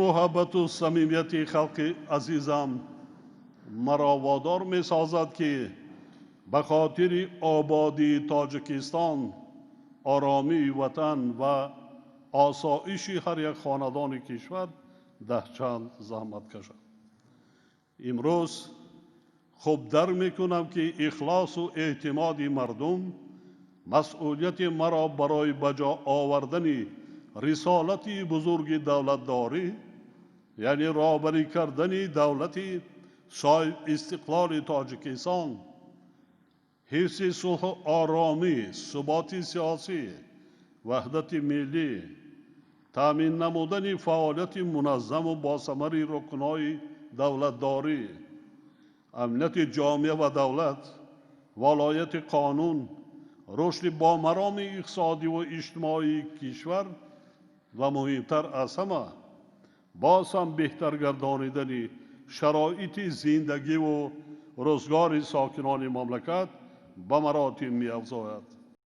Муҳаббату самимияти халқи азизам маро водор месозад, ки ба хотири ободии Тоҷикистон, оромии ватан ва осоиши ҳар як хонадони кишвар даҳчанд заҳмат кашам. Имрӯз хуб дарк мекунам, ки ихлосу эътимоди мардум масъулияти маро барои ба ҷо овардани рисолати бузурги давлатдорӣ, яъне роҳбарӣ кардани давлати соҳибистиқлоли Тоҷикистон, ҳифзи сулҳу оромӣ, суботи сиёсӣ, ваҳдати миллӣ, таъмин намудани фаъолияти муназзаму босамари рукнҳои давлатдорӣ, амнияти ҷомеа ва давлат, волояти қонун, рушди бомароми иқтисодиву иҷтимоии кишвар ва муҳимтар аз ҳама, боз ҳам беҳтар гардонидани шароити зиндагиву рӯзгори сокинони мамлакат ба маротиб меафзояд.